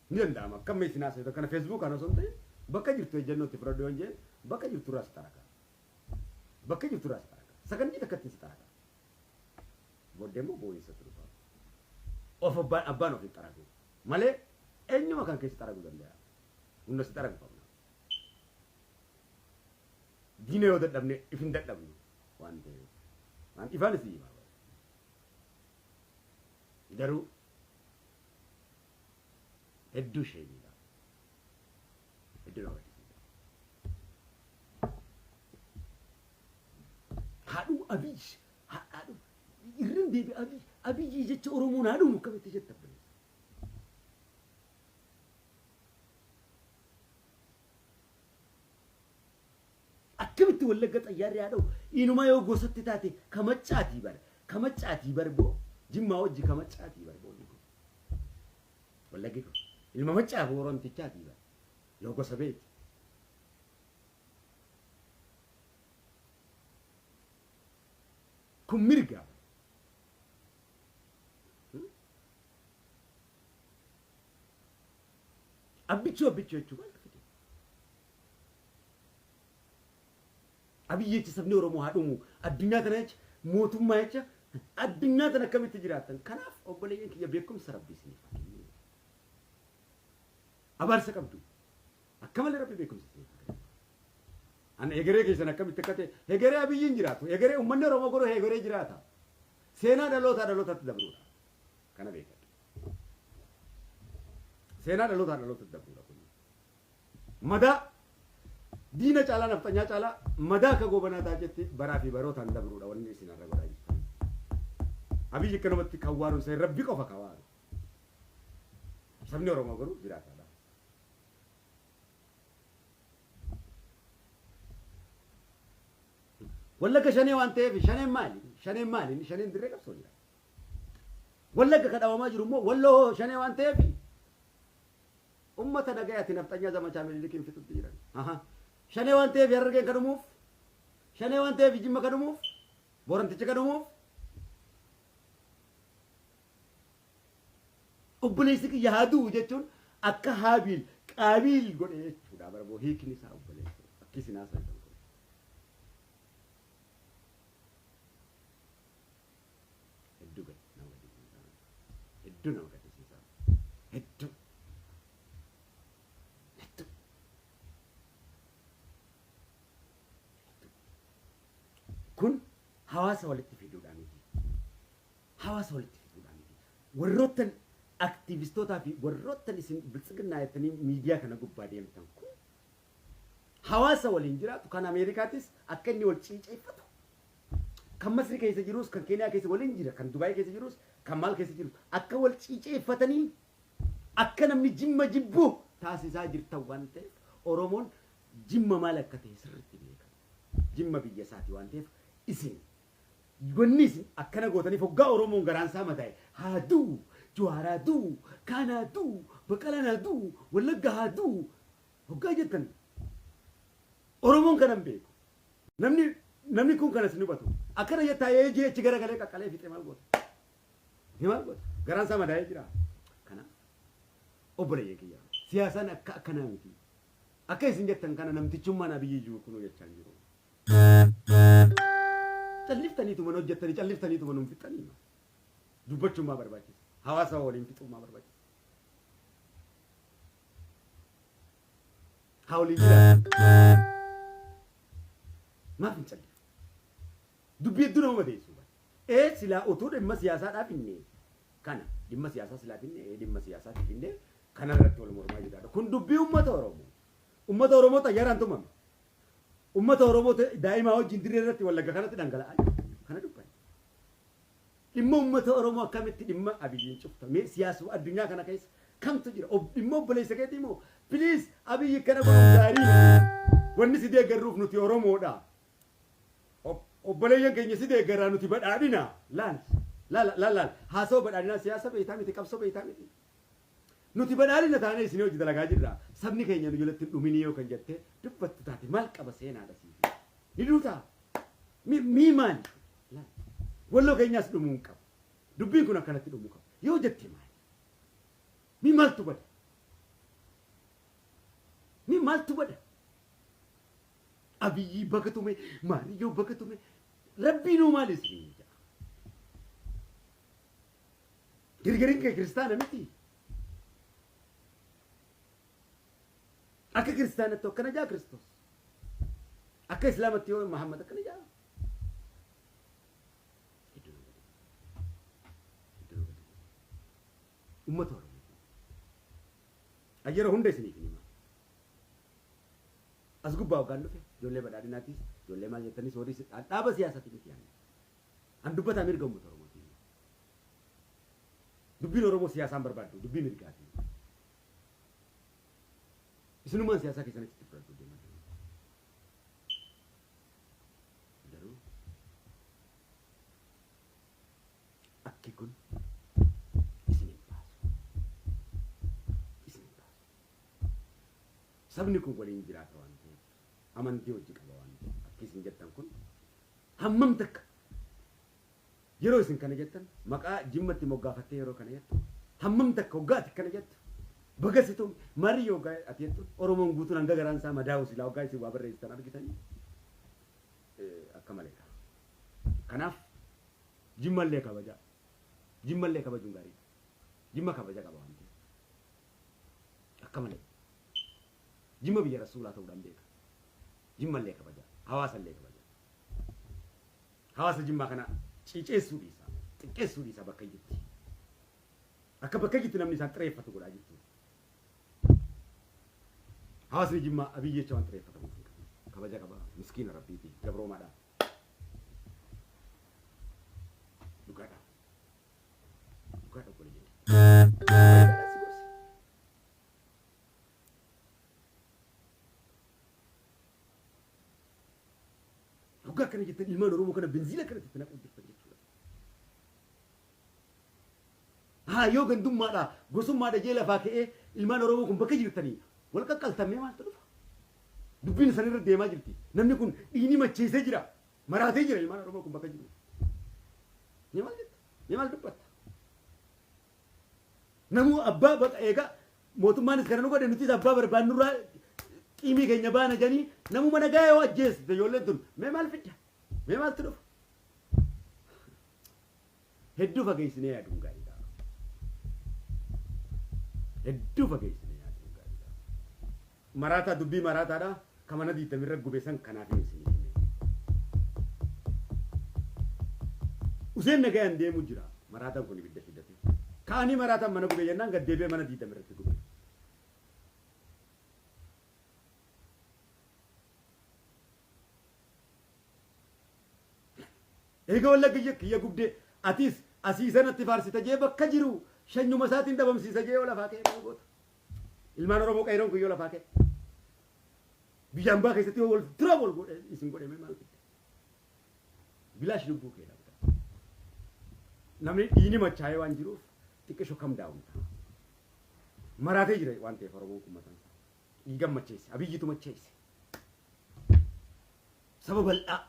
Ni danda'ama. Akka amma isin haasoftan kana Feesbuukaan osoo hin ta'in bakka jirtu ejjennoo itti fudhadhu yoon jeen bakka jirtu irraa si xaraga. Bakka jirtu irraa si xaraga. Sakandii takkatti si xaraga. Booddee immoo boo'insatu dhufa. Of abbaan abbaan of hin xaragu. Malee eenyuma kan keessa xaraguu danda'a. Humna si xaragu qabna. Diina yoo dadhabne if hin dadhabnu waan ta'eef. Waan ifaan isin himaa bara. Garuu hedduu sheemiidha. Hedduu nama gaddisiisa. Haadhuu Abiy haadhuu irran deebi Abiy Abiyyi jecha Oromoon haadhuun akkamitti jetta obboleessa. Akkamitti Wallagga xayyaarri haa dha'u inuma yoo gosatti taate kamaccaatii bara kamaccaatii bar boo Jimmaa wajji kamaccaatii bar boo Wallaggi kun ilma maccaa fi Oromtichaatii bar yoo gosa beeti. Kun mirga. Abbichuu abbichuu jechuun maaltu fide? Abiyyi jecha sabni Oromoo haa dhumu. Addunyaa tana jecha mootummaa jecha addunyaa tana akkamitti jiraattan? Kanaaf obboleeyyan kiyya beekumsa Rabbi isiniif haa kennu. Abaarsa qabdu. Akka malee Rabbi beekumsa isiniif haa kennu. An egeree keessan akkamitti akka ta'e egeree Abiyyiin jiraatu. Egeree uummanni Oromoo garuu egeree jiraata. Seenaa dhalootaa dhalootatti dabruudha. Kana beekadhu. Seenaa dhalootaa dhalootatti dabruudha kun. Madaa diina caalaa nafxanyaa caalaa madaa akka Goobanaa Taajetti baraa fi barootaan dabruudha wanni isin har'a godhaa jirtan. Abiyyi akkanumatti kan waaruun isa Rabbi qofa kan waaru. Sabni Oromoo garuu jiraataadha. Wallagga shanee waan ta'eef shaneen maali? Shaneen maali? Shaneen dirree qabsoo jira. Wallagga ka dhawamaa jiru immoo Walloo shanee waan ta'eef ummata nagayaati nafxanyaa zamachaa Minilikiin fixutti jiran. Aha. Shanee waan ta'eef Harargeen ka dhumuuf, shanee waan ta'eef Jimma ka dhumuuf, Booranticha ka dhumuuf. Obboleessi kiyya haa du'u jechuun akka Haabiil Qaabiil godhe jechuudha. Bara boo hiikni isaa obboleessa. Akki isin haasa'an kun. Hedduu gad nama gaddisiisa. Hedduu nama gaddisiisa. Hedduu. Hedduu. Hedduu. Kun hawaasa walitti fiduudhaa miti. Hawaasa walitti fiduudhaa miti. Warroottan aktiivistootaa fi warroottan isin biltsiginnaa jettanii miidiyaa kana gubbaa deemtan kun hawaasa waliin jiraatu kan Ameerikaatis akka inni wal ciiceeffatu kan Masri keessa jirus kan Keeniyaa keessa waliin jira kan Dubaay keessa jirus Kan maal keessa jiru akka wal ciiceeffatanii akka namni Jimma jibbu taasisaa jirtan waan ta'eef Oromoon Jimma maal akka ta'e sirriitti beeka. Jimma biyya isaati waan ta'eef isin wanni isin akkana gootaniif hoggaa Oromoon garaan isaa madaa'e haa du'u, Jawaar haa du'u, kaan haa du'u, Baqqalaan haa du'u, Wallagga haa du'u hoggaa jettan Oromoon kana hin beeku. Namni namni kun kanas hin hubatu. Akkana jettaa ee jee achi garagalee qaqqalee fixee maal goota? Ni maal goota? Garaan isaa madaa'ee jira. Kanaaf obboleeyyan kiyya siyaasaan akka akkanaa miti. Akka isin jettan kana namtichummaan Abiyyi jiru kunuu jechaa hin jiru. Calliftaniituma hojjettanii calliftaniituma nun fixxanii. Dubbachuun maa barbaachisa? Hawaasa waliin fixuun maa barbaachisa? Haa waliin jiraatan. Maaf hin callifne? Dubbii hedduu nama madeessu. Ee silaa utuu dhimma siyaasaadhaaf finne kana dhimma siyaasaa silaa finne ee dhimma siyaasaatti finne kana irratti wal mormaa jiraadha. Kun dubbii uummata Oromoo. Uummata Oromoo xayyaaraan tumame. Uummata Oromoo daa'imaa wajjin dirree irratti Wallagga kanatti dhangala'aa jira. Kana dubbanne. Dhimma uummata Oromoo akkamitti dhimma Abiyyiin cufta? Mee siyaasuma addunyaa kana keessa kamtu jira? Dhimma obboleessa keetii moo? Please Abiyyi kana godhuun gaarii miti. Wanni si deeggarruuf nuti Oromoodha. Obboleeyyan keenya si deeggarraa nuti badhaadhina. Laal laal laal laal haasawa badhaadhinaa siyaasa beektaa miti qabsoo beektaa miti. Nuti badhaadhina taanee isinii hojii dalagaa jirra. Sabni keenya nu jalatti hin dhuminii yoo kan jettee dubbattu taate maal qaba seenaadha siifi. Ni duutaa? Mii maali? Laal. Walloo keenyaas dhumuu hin qabu. Dubbiin kun akkanatti dhumuu qaba. Yoo jette maali? Mii maaltu bada? Mii maaltu bada? Abiyyii baga tume, Maariyyoo baga tume, Rabbiinuu maali isiniin jedha? Girgiriin kee kiristaana miti. Akka kiristaanatti akkana jaa Kiristoos. Akka islaamatti yoo Muhammad akkana jaa. Hedduu nama dhiba. Hedduu nama dhiba. Uummata Oromoo. Ayyera hunda isiniif hin hima. As gubbaa hoggaan dhufe ijoollee badhaadhinaatis ijoollee maal jettanis horii dhaaba siyaasaati miti yaani. An dubbataa mirga uummata Oromootiin. Dubbiin Oromoo siyaasaan barbaaddu dubbii mirgaati. Isinummaan siyaasaa keessan achitti fudhadhu deemaa jiru. Garuu akki kun isin hin baasu. Isin hin baasu. Sabni kun waliin jiraata waan ta'eef amantii hojii qaba waan ta'eef akki isin jettan kun hammam takka yeroo isin kana jettan maqaa Jimmatti moggaafattee yeroo kana jettu hammam takka hoggaa ati kana jettu baga si tume marii hoggaa ati jettu Oromoon guutuun hanga garaan isaa madaa'u silaa hoggaa isin waa barreessitan argitanii akka maleedha. Kanaaf Jimmallee kabaja. Jimmallee kabajuun gaariidha. Jimma kabaja qaba waan ta'eef. Akka malee. Jimma biyya rasuulaa ta'uudhaan beeka. Jimmallee kabaja. Hawaasallee kabaja. Hawaasa Jimmaa kana ciiceessuu dhiisa. Xiqqeessuu dhiisa bakka iyyutti. Akka bakka iyyutti namni isaan xireeffatu godhaa jirtu. Hawaasni Jimmaa Abiyyi jecha waan xireeffatamuuf hin qabu. Kabaja qaba. Miskiina Rabbiiti. Gabroomaadha. Dhugaadha. Dhugaadha obboleeyyan kiyya. Bareedaadha si gorse. Hoggaa akkana jettan ilmaan Oromoo kana benziila akkanatti itti naquu jirtan jechuudha. Haa yoo gandummaadha gosummaadha jee lafaa ka'ee ilmaan Oromoo kun bakka jirtanii wal qaqqaltamee maaltu dhufa? Dubbiin isaan irra deemaa jirti. Namni kun dhiigni macheessee jira. Maraatee jira ilmaan Oromoo kun bakka jiru. Ni maal jetta? Ni maal dubbatta? Namuu abbaa baqa eega mootummaanis kana nu godhe nutis abbaa barbaannurraa qiimii keenya baana jedhanii namuma nagaa yoo ajjeeste ijoolleen tun mee maal fidda? Mee maaltu dhufa? Hedduu fageessinee yaaduun gaariidha. Hedduu fageessinee yaaduun gaariidha. Maraataa dubbii maraataadha. Ka mana diiddamirra gube san kanaaf hin isinii hime. Useen nagayaan deemu jira. Maraataan kun ibidda fidate. Ka'anii maraataan mana gube jennaan gad deebi'ee mana diiddamirratti gube. Eega wallagga kiyya gubdee atis Asii sanatti faarsita jee bakka jiru shanyuma isaatiin dhabamsiisa jee yoo lafaa ka'e maal goota? Ilmaan Oromoo qeeroon kun yoo lafaa ka'e. Biyya ambaa keessatti yoo wal dura wal godhe isin godhe maal fidde? Bilaash lubbuu kee dhabda. Namni dhiini machaa'ee waan jiruuf xiqqisho kam daawun ta'a. Maraatee jira waan ta'eef Oromoon kun mataan isaa. Dhiigan macheesse. Abiyyitu macheesse. Saba bal'aa.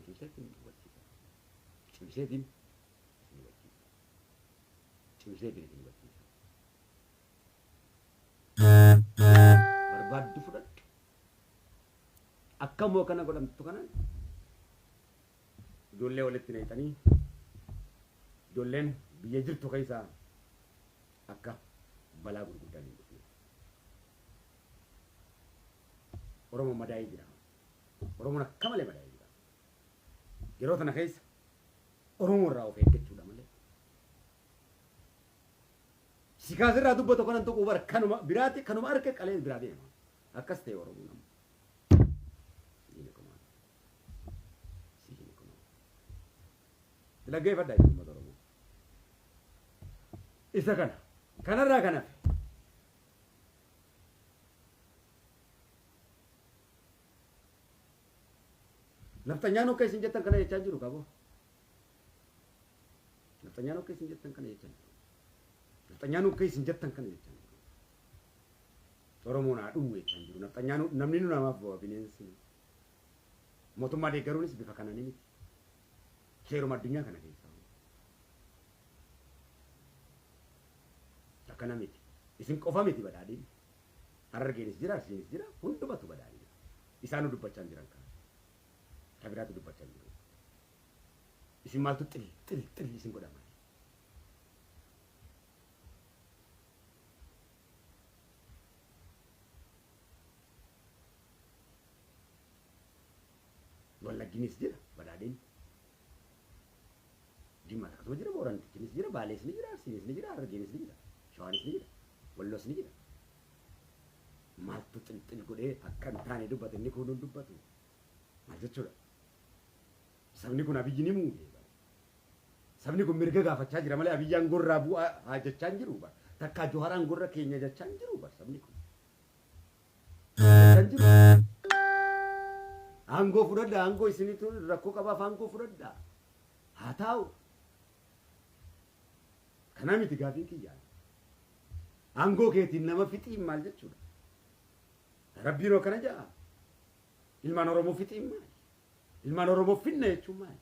Cimseetiin hubachiisa. Cimseetiin isin hubachiisa. Cimseetiin isin hubachiisa. Barbaaddu fudhadhu. Akkamoo kana godhamtu kanaan ijoollee walitti neexanii ijoolleen biyya jirtu keessaa akka balaa gurguddaan hin dhufne. Oromoon madaa'ee jira. Oromoon akka malee madaa'ee jira. Yeroo tana keessa Oromoo irraa of eeggachuudha malee. Si kaasirraa dubbatu kanan tuquu bara kanuma biraati kanuma arge qalee biraa deema. Akkas ta'e Oromoon amma. Siini kumaa. Siini kumaa. Dhaggeeffadhaa isin uummata Oromoo. Isa kana. Kanarraa kan hafe. Nafxanyaan akka isin jettan kana jechaa jiru qabo. Nafxanyaan akka isin jettan kana jechaa jiru. Nafxanyaan akka isin jettan kana jechaa jiru. Oromoon haa dhumu jechaa jiru. Nafxanyaan namni nu namaaf bu'a bineensi. Mootummaa deeggaruunis bifa kanaan miti. Seeruma addunyaa kana keessa. Akkana miti. Isin qofa miti badhaadhiin. Harargeenis jira, Arsiinis jira, hundumatu badhaadhina. Isaanu dubbachaa hin jiran kana. Ka biraatu dubbachaa hin jiru. Isin maaltu xil xil xil isin godha maali? Wallagginis jira badhaadhin. Jimma akkasuma jira, Boorantichinis jira, Baalees ni jira, Arsiinis ni jira, Harargeenis ni jira, Shawaanis ni jira, Walloos ni jira. Maaltu xilxil godhee akka hin taane dubbate inni kun hin dubbatu. Maal jechuudha? Sabni kun Abiyyi ni muude. Sabni kun mirga gaafachaa jira malee Abiyyi aangorraa bu'aa haa jechaa hin jiru. Takkaa Johaar aangorra keenya jechaa hin jiru sabni kun. Jechaa hin jiru. Aangoo fudhadhaa, aangoo isinitu rakkoo qabaaf aangoo fudhadhaa. Haa taa'u. Kanaa miti gaafiin kiyyaa. Aangoo keetiin nama fixiin maal jechuudha? Rabbiin akkana jedha. Ilmaan Oromoo fixiin maali? Ilmaan Oromoo finna jechuun maali?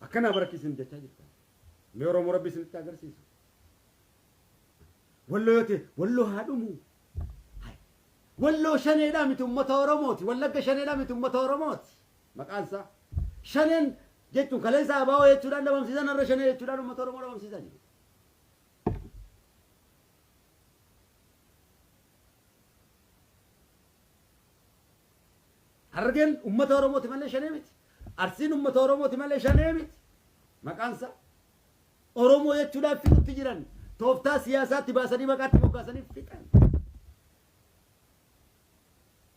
Akkanaa barakki isin jechaa jirtan. Mee Oromoo Rabbi isinitti agarsiisu. Walloo yoo ta'e Walloo haa dhumu. Walloo shaneedhaa miti uummata Oromooti. Wallagga shaneedhaa miti uummata Oromooti. Maqaan isaa. Shaneen jechuun kaleessa ABO jechuudhaan dhabamsiisan har'a shanee jechuudhaan uummata Oromoo dhabamsiisaa jiru. Harargeen uummata Oromooti malee shanee miti. Arsiin uummata Oromooti malee shanee miti. Maqaan isaa Oromoo jechuudhaan fixutti jiran. Tooftaa siyaasaatti baasanii maqaatti moggaasanii fixan.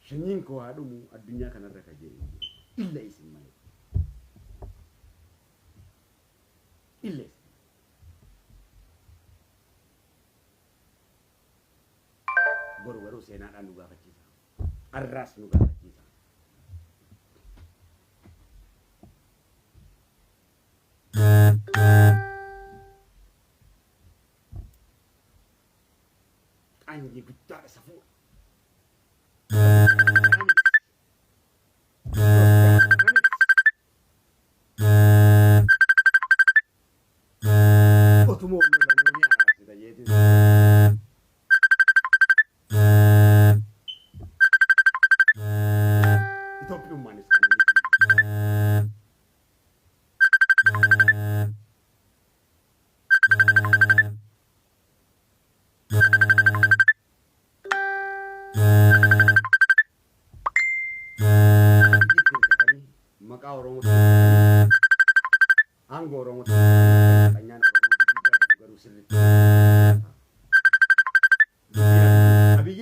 Shanyiin koo haa dhumu addunyaa kanarra ka jee hin jiru. Illa isin malee. Illa isin. Boru garuu seenaadhaan nu gaafachiisa. Arraas nu gaafachiisa. Qaanyii guddaadha safuudha. Otuma wal lolanuu ni araarsita jeetiin. Itoophiyummaanis kana miti.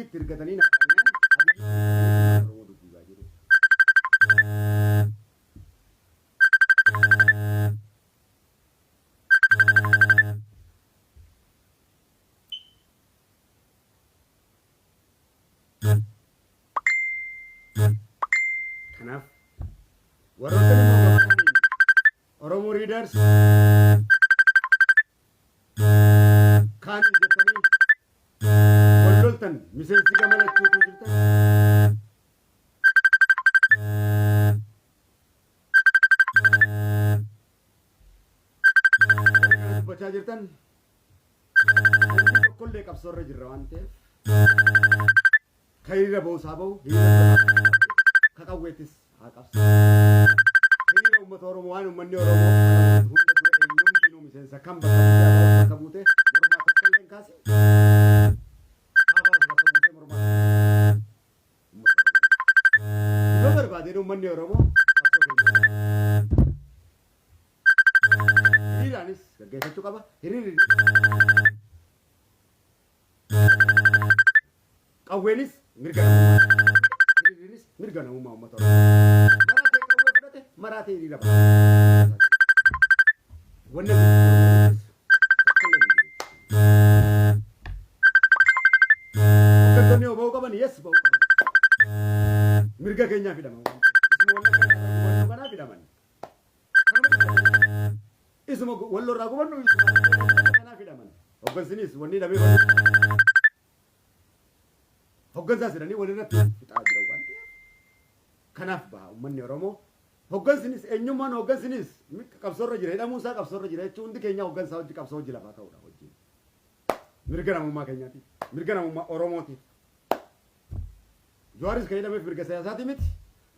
Abiyyitti ergatanii naqanyaan Abiyyitti ergatanii Oromoo dubbisaa jiru. Kanaaf warroota immoo gabaabaniin Oromoo Readers kaanii jettanii wal loltan miseensi gama lachuutu jirtan. Warri kana dubbachaa jirtan namni tokkollee qabsoorra jirra waan ta'eef ka hiriira ba'us haa ba'u, hiriira ka qawweettis haa qabsu. Hiriira uummata Oromoo waan uummanni Oromoo hunda dura eenyumtiinuu miseensa kam bakka buutee haa bakka buutee mormaa tokkollee hin kaasin. Haa baas bakka buutee mormaa uummata Oromoo. Bifa barbaadeen uummanni Oromoo qabsoo keenya hiriiraanis gaggeeffachuu qaba. Hiriirri qawweenis mirga namummaa, hiriirrinis mirga namummaa uummata Oromoo. Maraatee qawwee fudhate, maraatee hiriira ba'a. Wanni tokkollee hin jiru. Hooggantoonni yoo ba'uu qaban, yes, ba'uu qaban. Mirga keenyaa fidhaman waan ta'eef. Isuma wallagga irraa gubannu kanaa fidhaman. Isuma walloo irraa gubannu isuma kanaa fidhaman. Hooggansinis wanni dhabee hooggansaas jedhanii walirratti fixaa jiran waan ta'eef. Kanaaf baha uummanni Oromoo. Hooggansinis eenyummaan hooggansinis qabsoorra jira, hidhamuun isaa qabsoorra jira jechuun hundi keenya hooggansaa hojii qabsoo hojii lafaa ka'uudha hojiin. Mirga namummaa keenyaatiif, mirga namummaa Oromootiif. Jawaaris kan hidhameef mirga siyaasaati miti,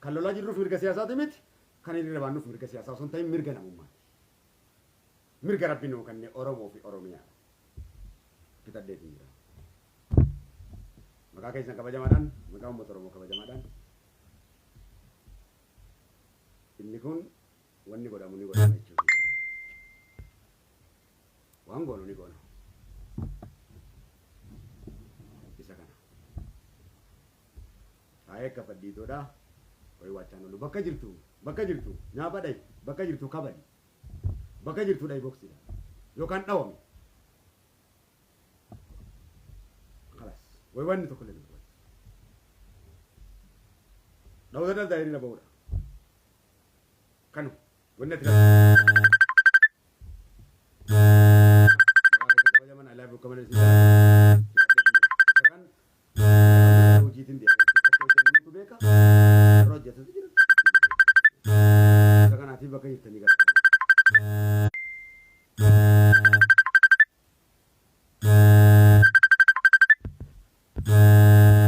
kan lolaa jirruuf mirga siyaasaati miti, kan hiriira baannuuf mirga siyaasaa osoo hin ta'in mirga namummaati. Mirga Rabbi nuu kenne Oromoo fi Oromiyaa. Fixadheetiin jira. Maqaa keessan kabajamaadhaan, maqaa uummata Oromoo kabajamaadhaan, inni kun wanni godhamu ni godhama jechuudha. Waan goonu ni goona. Isa kana. Taa'ee akka fadhiitoodha. Wayii waachaan oolu bakka jirtu, bakka jirtu nyaapha dhayi, bakka jirtu kabali, bakka jirtu dhayi boksiidha yookaan dhawame. Kalas wayi wanni tokko illee nu barbaachisu. Dhawuta dhaltaa hiriira ba'uudha. Kanu wanni ati kabajaman I love you kabajan isin jaalladha. Kan hojiitiin deema. Akka hojjennu beeka. Yeroo hojjetutu jira. Isa kanaatiif bakka jirtanii gara.